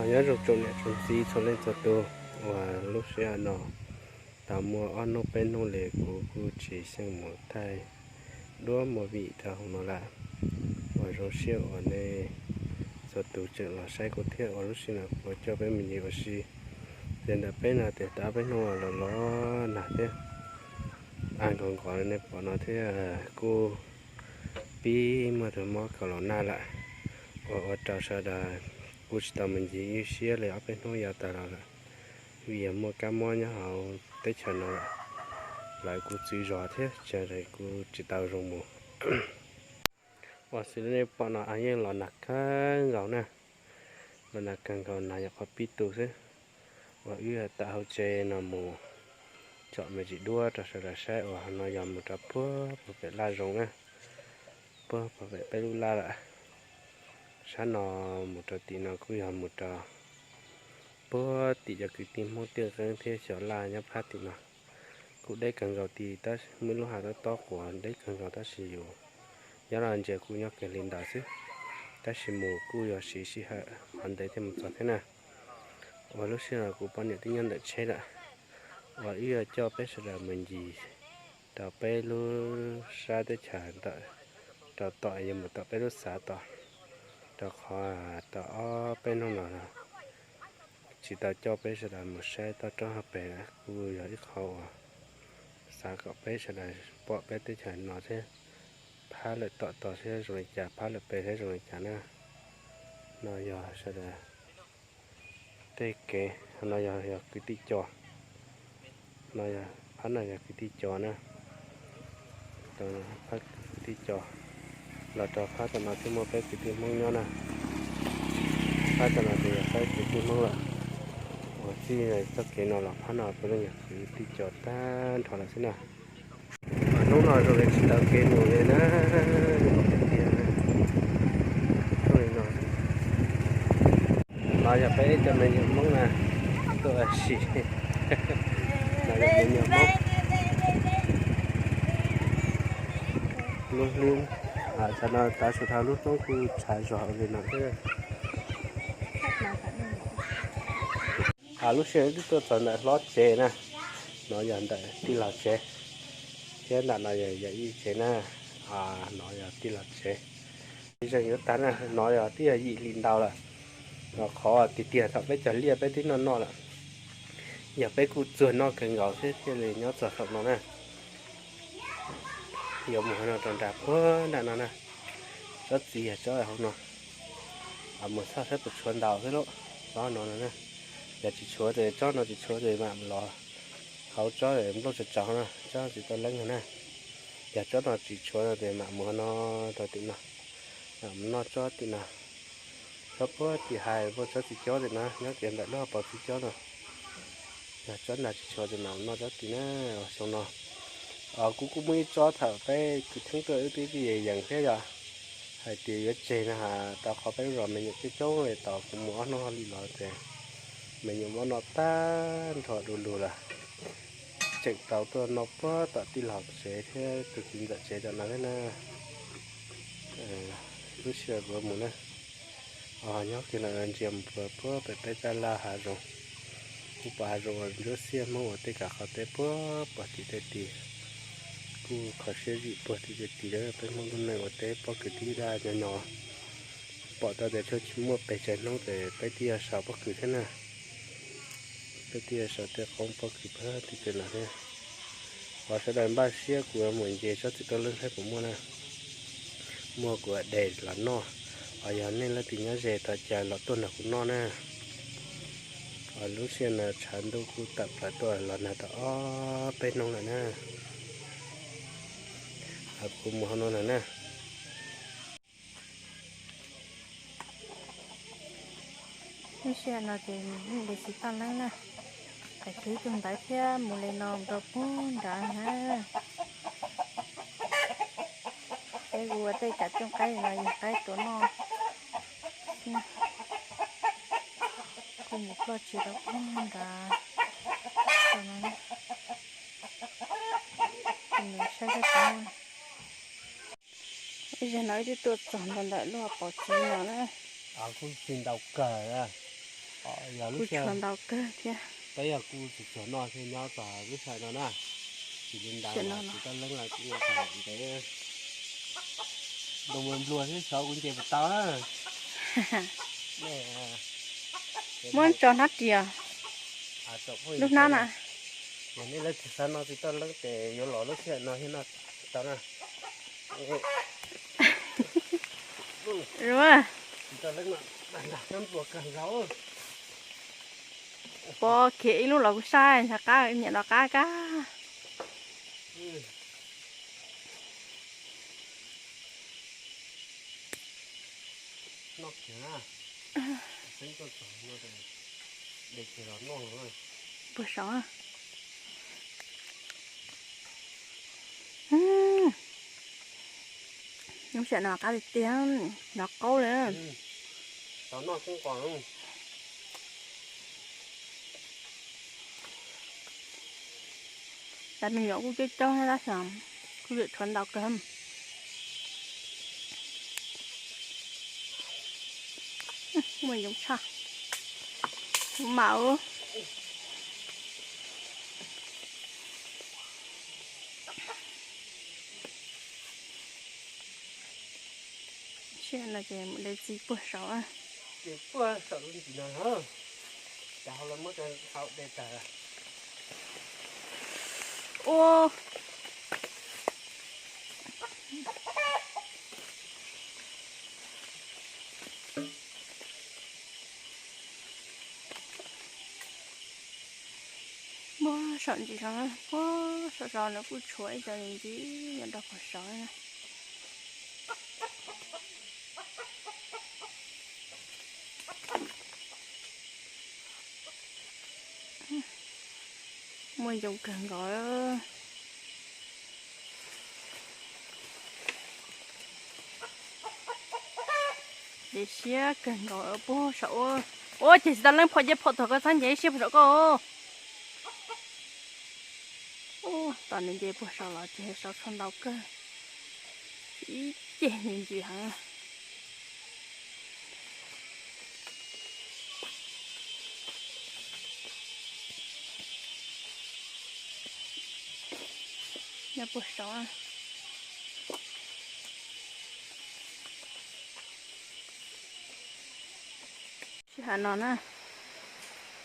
Nyob zoo tsoom niam tsoom txiv txhua leej txhua tus uas lub sij hawm no tau muaj ob hnub peb hnub li kuv kuj tsis xyeej mus thaij duab movie rau hauv no lawm. Uas zoo siab uas nej txhua tus tseem los saib kuv thiab uas lub sij hawm no kuv coj peb mus ncig ua si. Ces ntawm peb no ces tau ob peb hnub los los nag thiab, a nkaus nkaus li nej pom no thiab kuj pib muaj tus mob kaus laus nag lawm, uas ua rau sawv daws kuj tsis tau mus ncig ib siab li ob peb hnub yav tas los lawm, vim yog muaj kab mob nyob hauv teb chaws no lawm, lawv kuj txwv zos thiab tsis kuj tsis tau zoo mus. Uas xws li nej pom no yeej los nag kawg nkaus na, los nag kawg nkaus, nag yog qhov pib tu xwb. Uas wb tawm hauv tsev no mus tsom me ntsis duab rau sawv daws saib uas no yog mus rau puag pem laj zoov na, puag pem peb lub laj lawm. Sab no mus rau tim no kuj yog mus rau puag tim cov kwv tij Hmoob Tiaj Qeeb thiab xyov laj nyob phab tim no. Kuj deb kawg nkaus, tim muaj lub hav tob tob quas deb kawg nkaus tab sis yus nyob los ntsia kuj nyob kiag li ntawd xwb, tab sis mus kuj yuav siv sij hawm qhov ntev thiaj mus txog thiab na. Uas lub sij hawm no kuv poj niam twb nyob ntawm tsheb lawm, uas wb yuav coj peb sawv daws mus ncig rau peb lub sab teb chaws ntawm, rau tom yuav mus tom peb lub xav tom, rau qhov tau ob peb hnub no tsis tau coj peb sawv daws mus saib toj roob hauv pes, kuj yog ib qho uas xav kom peb sawv daws pom peb teb chaws no thiab, phab lawm tom tod thiab zoo li cas, phab lawm pem thiab zoo li cas na. No yog sawv daws tej kev, no yog kwv tij co, no yog phab no yog kwv tij co na, kwv tij co. Los rau phab tom no thiaj muaj peb kwv tij Hmoob nyob na, phab tom no ces yog peb kwv tij Hmoob lawm. Uas txij txoj kev no los phab no puav leej yog kwv tij co tag nrho lawm xwb na. Hnub no zoo li tsis tau kev mus li na, tiag tiag na. Hnub no, no yog peb cov me nyuam Hmoob na, tuaj ua si, no yog me nyuam Hmoob. Lub hnub, tam no tav su dhau lub hnub kuj tshav zog li no thiab. Lub sij hawm twb tuaj txog ntawm hlob tsev na, no yog ntawm tij laug tsev, thiab ntawm no yog yawm yij tsev na, no yog tij laug tsev. Zeeg yuav tag na, no yog twb yog yim hli ntau lawm, qhov tiag tiag thaum peb cog liaj peb twb noj noj lawm, yog peb kuj txuag noj kawg nkaus thiab thiaj li nyob txog thaum no na. Yuav mus hauv no rau nram puag nram no na, tsob txiv yog tsob hauv no, mus txog saib puas tshuav ntau xwb lauj, tsob no no na. Yog tsis tshuav ces tsob no tsis tshuav ces mam los hauv tsob nplooj tsaus tsaus na, tsob tsis tau leeb no na. Yog tsob no tsis tshuav no ces mam mus no rau tim no, mam mus noj tsob tim no. Tsob puag tim hais puag tsob txiv cob tim no, nyob kiag ntawm lub hauv paus txiv cob no. Yog tsob ntawd tsis tshuav ces mam mus noj tsob tim na. Xyoo no kuv kuj muaj ib tsob thaum peb kwv Theeb tuaj wb twb yees yees thiab yog hais tias yuav tseg no has, rau qhov peb lub zos me nyuam coob coob li, tos kuv mus ob hnub li los ces me nyuam mob no tag nrho du lug lawm. Tseem tau tuaj noj puag tom tij laug tsev thiab tus txiv ntxawm tsev tom no thiab na. Lub sij hawm kuv mus na, nyob kiag no ntsia mus puag pem peb taj laj hav zoov, kuj pom hav zoov uas ntsuab xiab Hmoob ua tej kav qhov teb puag puag tim tej tid. Kuj kho siab zim puag tim tej tid, peb Hmoob lub neej ua teb pob kws tib daj nyo nyo. Pom tau tias tsuas tsis muaj pes tsawg hnub ces peb twb yuav sau pob kws thiab na. Peb twb yuav sau tej qoob pob kws puag tim tej no thiab. Qhov sawv daws npaj siab kuv yuav mus nce tsob txiv kab leeb saib puas muaj na. Muaj kuv de los noj, ho yog nej leej twg nyob ze tau cas los tuaj nrog kuv noj na. Lub sij hawm no tshav ntuj kuj tawm plaws tuaj los nag tau ob peb hnub lawm na. Kuv mus hauv no lawm na. Lub sij hawm no ces de txiv taj leeb na, pem kwv tus ntawd thiab mus li no rau puag nrad na. Peb kuj ua tej kav cooj qaib no yog qaib tuaj noj. Kuj mus ploj tsis rau puag nrad. Kuj mus saib saib puas muaj. Ib zaug no wb twb tuaj txog ntua ntawm lub hauv paus txiv no na. Kuj tsis ntau kawg na. Yog lub sij hawm ntau kawg thiab. Peb yog kuj tsuag tsuag noj thiab nyob txog lub sij hawm no na, tsis li ntawd los tsis tau leeb los kuj ntev. Nplua nplua thiab xyov kuv nce puas tau na. Muab tso hnab ris, lub hnab na. Yog nej leej twg xav noj tsis tau leeb ces yuav los lub sij hawm no thiaj noj tau na. Pov kiag ib lub los kuv saib ntshe qab, nyiam los qab kab. Puag saum. Lub sij hawm no qab tiag tiag, nrov qaub li. Cov me nyuam kuj coob coob thiab tab sis kuj yam tshuav ntau kawg. Muaj yoov tshaj. Kuv mam ub. Sij hawm no ces mus de txiv puag saum. Puag saum lub ntsis no, cas hauv lawv muab cov hauv de tag. Ua Puag saum ntsis no, puag saum zos lawv kuj tshuav ib co ntsis nyob rau puag saud na. Muaj yoov kawg nkaus. Nce siab kawg nkaus puag saum ub. Ua ces tsis tau leej phom nce phom thaum koj txhob nce siab puag saum koj. Ub, tom nws nce puag saum los ces saud tshuav ntau kawg. Ib ceg ntsis ntsis heev. Nyob puag saud. Sij hawm no na,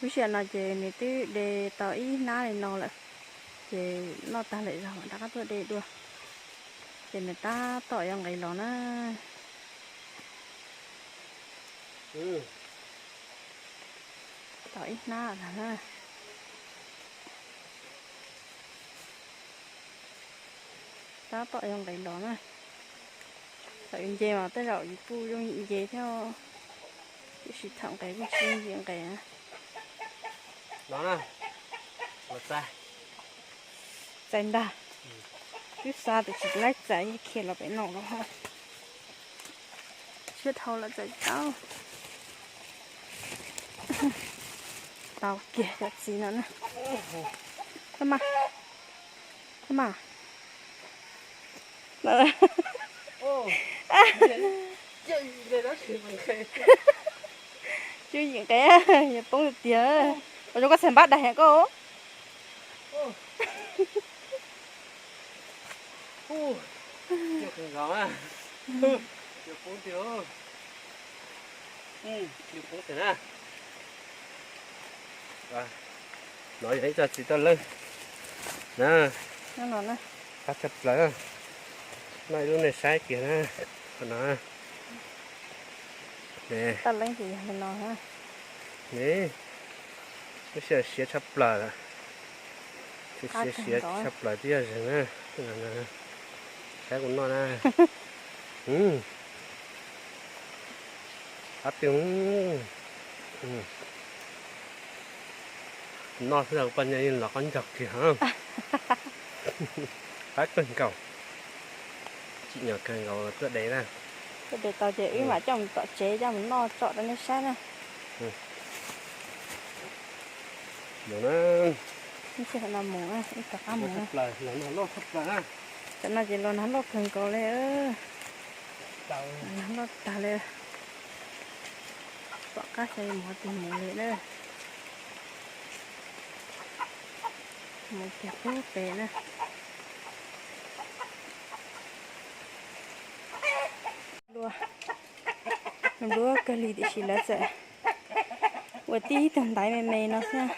lub sij hawm no ces nws twb de tau ib hnab li no lawm, ces noj tag lawm zog mam rov qab tuaj de dua, ces nws tab tom yuav nqis los na. Tau ib hnab na. Tab tom yuav nqis los na. Thaum yus nce mas tej zaum yus kuj yooj yim nce thiab, tiam sis thaum nqis kuj tsis yooj yim nqis na. Txais ntag. Twb xa tiam sis laib txais khiav los pem no los ho. Siab dhau lawm txais tau. Tau kiag cov txiv no na. Tau mas. Tau mas. Cwj yim nqe, yog poob tiag tiag. Ua zoo koj txhais npab daig heev koj. No yog ib co txiv toj leej na, qab tshaj plaws. Noj ib lub nej saib kiag na, qhov no. Lub sij hawm siav tshaj plaws, siav siav tshaj plaws twb yog zeeg na. Saib kuv noj na. Qab twg noj xwb los kuv poj niam yeej los qab ncaug kiag. Qab kawg nkaus. Tsim nyog kawg nkaus tuaj de na. Tuaj de tau ces wb mam coj mus tom tsev coj mus noj tsom rau nej saib na. Mus na. Ib sij hawm no mus, ib rov qab mus. Tam no ces los nag loj kawg nkaus li. Nag loj tag li. Pom Xyov mov twg mus li na. Mus kiag pub pem na. Npluab kawg li tiam sis lawv txawm ua tib tug ntaiv me me no xwb.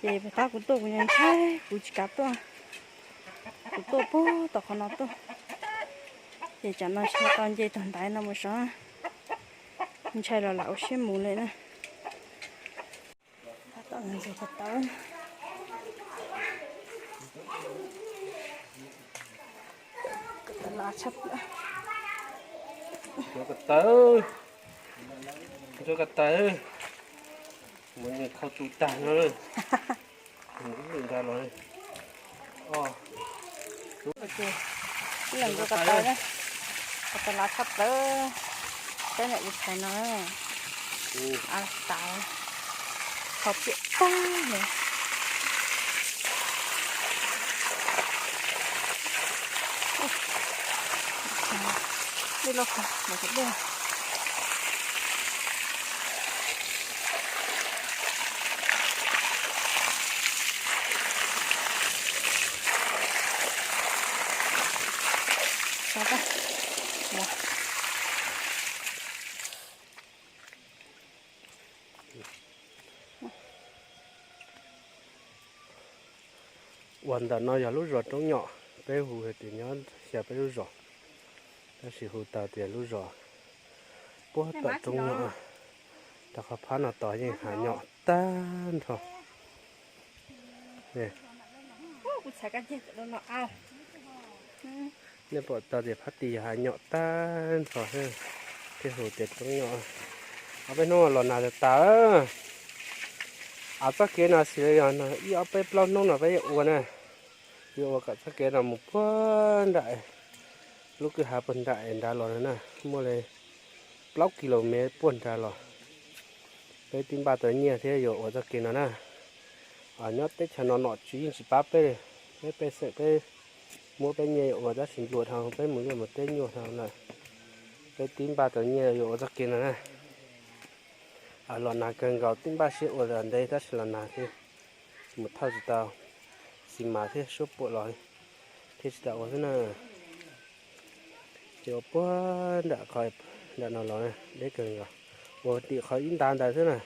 Ces pem qab kuv tuaj kuv ntshai kuv tsis kav tuaj. Kuv tuaj pug tom qhov no tuaj. Ces tsam no ntshai tau nce tug ntaiv no mus sov. Ntshai los lam ua siab mus li na. Tom no ntxuag ko taw. Ko taw las tshaj plaws. Ntxuag ko taw. Ntxuag ko taw. Mus khau tu tag no. Mus ib lwm ntag los. Ib lwm ntxuag ko taw na. Ko taw las tshaj plaws. Peb niam ua tshais no. Av tas, qhov piam tag li. Dej loj kawg, dej. Uas ntawm no yog lub zos Roob Nyom, peb hu hais tias nyob xya peb lub zos, tab sis hu tau tias lub zos puag tom Roob Nyom. Rau qhov phab no tos yeej hav nyom tag nrho. Nej pom tau tias phab tid yog hav nyom tag nrho, thiaj hu tias Roob Nyom. Ob peb hnub los nag tas tas. Av txoj kev no xws li yog ib ob peb plaub hnub no peb yuav ua na, yuav ua kom txoj kev no mus puag nram lub kwj ha puag nram nrad los na, muaj li plaub kis lus mev puag nrad los. Peb twb npaj tau nyiaj thiab yuav ua txoj kev no na. Nyob teb chaws no nom tswv yeej tsis pab peb li, peb pej xeem peb muab peb nyiaj yuav ua tab sis nplua dhau peb mus liaj mus teb nyuaj dhau lawm. Peb twb npaj tau nyiaj yuav ua txoj kev no na. Los nag kawg nkaus twb npaj siab ua ntev tab sis los nag thiab, mus thauj tsis tau xis mas thiab suab puam los thiaj tsis tau ua xwb na. Ces ua puag nram qhov nram no los deb kawg nkaus, ua tim qhov ib nta ntawd xwb na.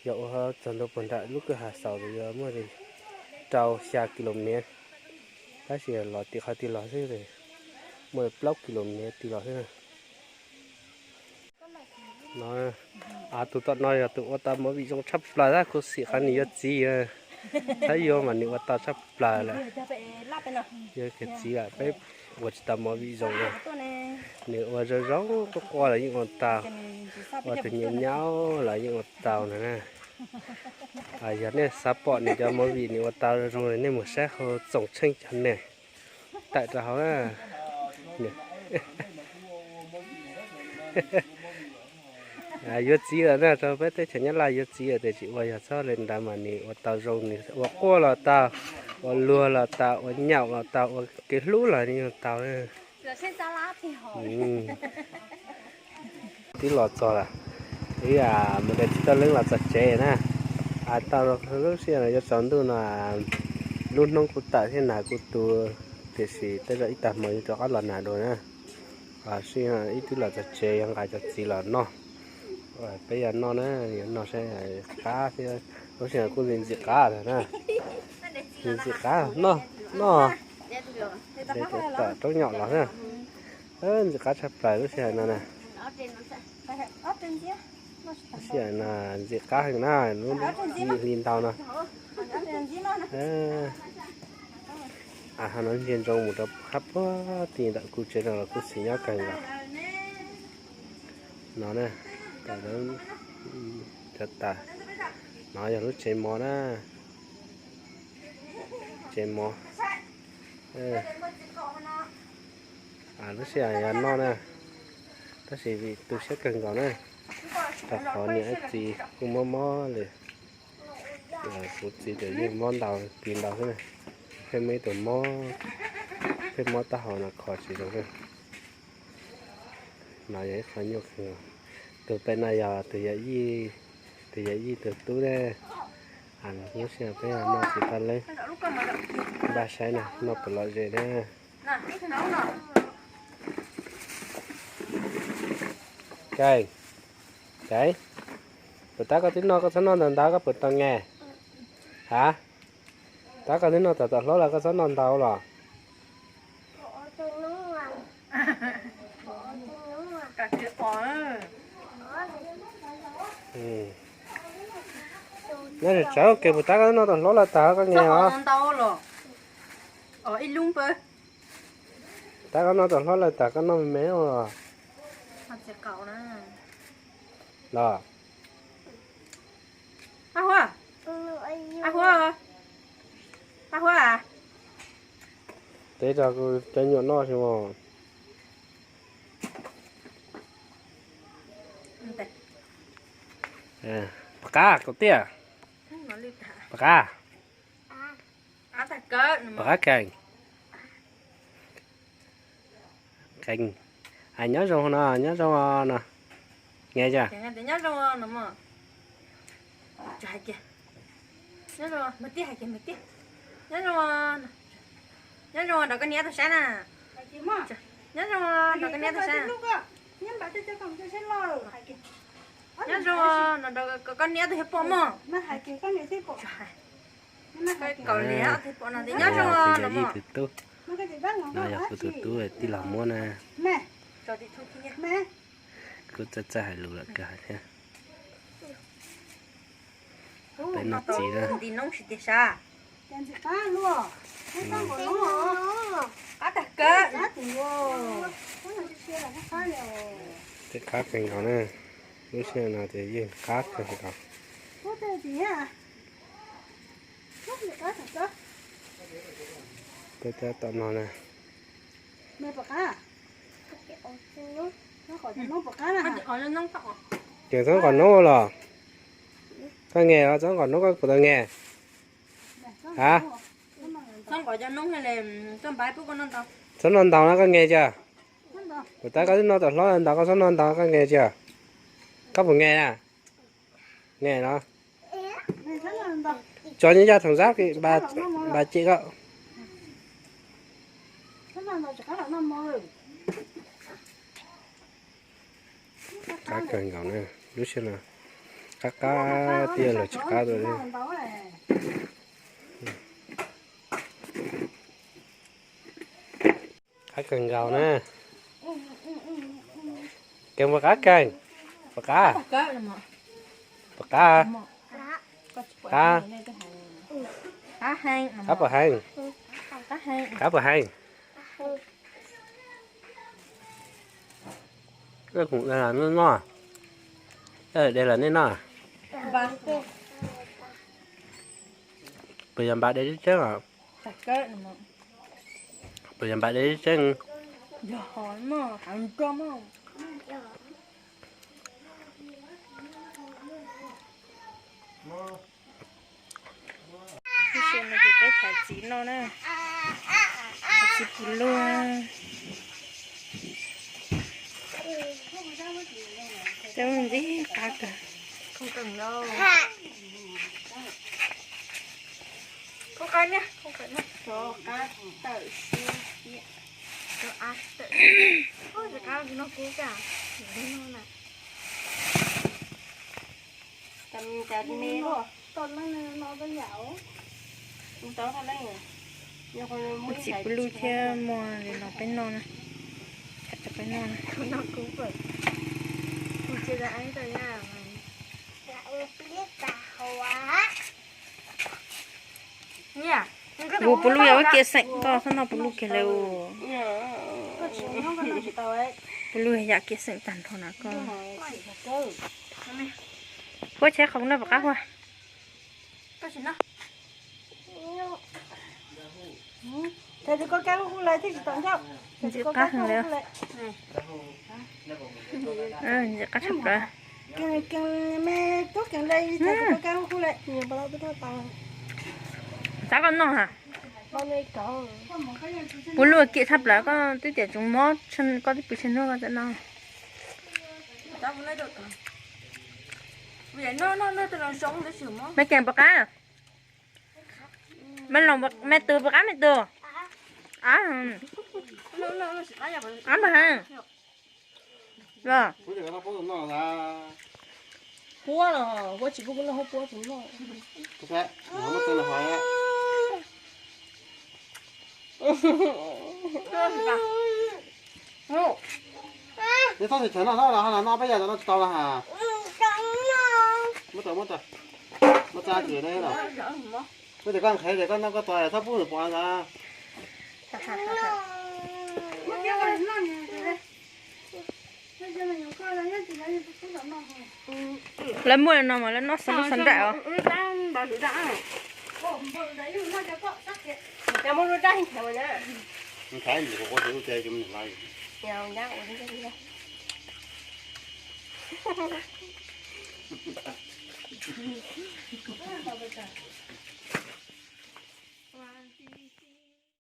Yog ua txog ntua puag nram lub kwj ha xaus yuav muaj li rau xya kis lus mev, tab sis los tim qhov twg los xwb, muaj li plaub kis lus mev twg los xwb na. Tus tom no yog tus ua tau movie zoo tshaj plaws tab kuv xim qhov nws yuav txiv, txhob yuav mas nws ua tau tshaj plaws lawm. Yuav txiv lawm peb ua tsis tau movie zoo na. Nws ua zoo zoo quaj quaj los yeej ua tau, ua tus nyaum nyaum los yeej ua tau no na. Yog nej xav pom nws cov movie nws ua tau zoo zoo nej mus saib hauv Txoos Tsheej channel tawm rau hauv na. Yuav txiv lawm na, rau peb teb chaws Nyab Laj yuav txiv lawm tiam sis ua yog txhob li ntawd mas nws ua tau zoo, nws ua quaj los tau, ua luag los tau, ua nyaum los tau, ua kev hlub los nws yeej tau. Twb los txog lawm, ib mus de txiv tauj leeb los txog tsev na. Tau lub sij hawm no yuav tsaus ntuj no, lub hnub kuj tawm thiab nag kuj tu, tiam sis tej zaum ib tag hmo yuav rov qab los nag dua na. Sij hawm ib twb los txog tsev yuav nqa cov txiv los noj. Peb yuav noj na, yuav noj saib qab thiab, lub sij hawm kuj ntxim ntxim qab thiab na. Ntxim ntxim qab, noj, noj. Tom Roob Nyom los na. Ntxim qab tshaj plaws lub sij hawm no na. Lub sij hawm no ntxim qab heev na, lub ntxim li ntau no. Ho no ntsia ntsoov mus rau qab puag tid ntawm kuv tsev no los kuj xis nyob kawg nkaus. No na, cov tas, no yog lub tsev mov na. Tsev mov. Lub sij hawm yog no na, tab sis vim tu siab kawg nkaus na, rau qhov niam txiv kuj mob mob li. Kuv txiv ces yeej mob ntau, pib ntau xwb na, pheej muaj ib tug mob, pheej mob taub hau no kho tsis zoo xwb. No yog ib qho nyuaj kawg nkaus. Tus pem no yog tus yawm yij, tus yawm yij tus tub ne. Lub sij hawm peb noj txiv paj leb, npaj saib no noj puas lom zem na. Kev, Kev, puas tab koj twb noj koj txhob noj ntau ntau koj puas tau nge? Ha? Tab koj twb noj tom tom hlob los koj txhob noj ntau los? Nyob tsawv kev puas tab koj twb noj tom hlob los tag koj nge os? Tab koj noj tom hlob los tag koj noj me me os. Los. Teb rau kuv cov nyuam noj xwb mog. Pov qab kaum tiaj. Pov qab. Pov qab Kees. Kees, hais nyob zoo no, nyob zoo no. Nge, nyob zoo, nyob zoo nrog koj niam tau saib na. Nyob zoo nrog koj niam tau saib. Nyob zoo no, nrog koj niam tau saib pom mog. Kaum li ob tug pom no tias nyob zoo no mog. No yog kuv tus tub tij laug Muab na. Kuj txawj txawj hais lus lawm kawg thiab. Peb noj txiv na. Nti noob tsis tiag sab. Qab tag kawg. Tej qab kawg nkaus na. Lub sij hawm no ces yeej qab kawg nkaus. Peb tab tom noj na. Ces txhob nqos noob los? Koj nge os, txhob nqos noob koj puas tau nge? Ha? Txhob noj ntau na koj nge tiag. Kuv tab koj twb noj tom hlob ntau koj txhob noj ntau koj nge tiag. Koj puas nge na? Nge no. Tso nyob yaj thoom zab npaj cem koj. Qab kawg nkaus na, lub sij hawm no qab qab tiag los tsis qab dua li. Qab kawg nkaus na. Kees puas qab kees? Puas qab? Puas qab? Qab? Qab puas heev? Qab puas heev? Kuv de los nej noj. Puas yog npam de tseeb tseeb os? Puas yog npam de tseeb tseeb? Lub sij hawm no ces peb thaiv txiv noj na. Thaiv txiv pus luaj. Cov ntxim qab kawg. Kuv txiv pw luj thiab muaj li no peb noj na. Tham rau peb noj na. Kuv pw luj yam kiag xeem koj txhob noj pw luj kiag li. Pw luj yam kiag xeem tag nrho na koj. Huab tsheb qhov no puas qab huab? Ntxim qab heev li. Ntxim qab tshaj plaws. Tab koj noj ha. Pw luj kiag tshaj plaws koj twb tias tsis mob koj twb pw tsheej hnub koj txawm noj. Me kees puas qab? Me loos, me tus puas qab me tus? Ab, ab npawg heev. Puab los, puab tsis pub kuv noj, puab tsis noj. Neb txhob tsis chaws noj, noj los ho los noj peb yam no tsis tau los has. Muab tso, muab tso, muab tso tsis ne los. Muab tias koj nqhis tias koj noj koj txaus txhob pub nws pom ntag. Lawv muaj no mas lawv noj xav noj xav nraim os. Nqhis ntawm kuv kuv tsis ua tias cov me nyuam loj.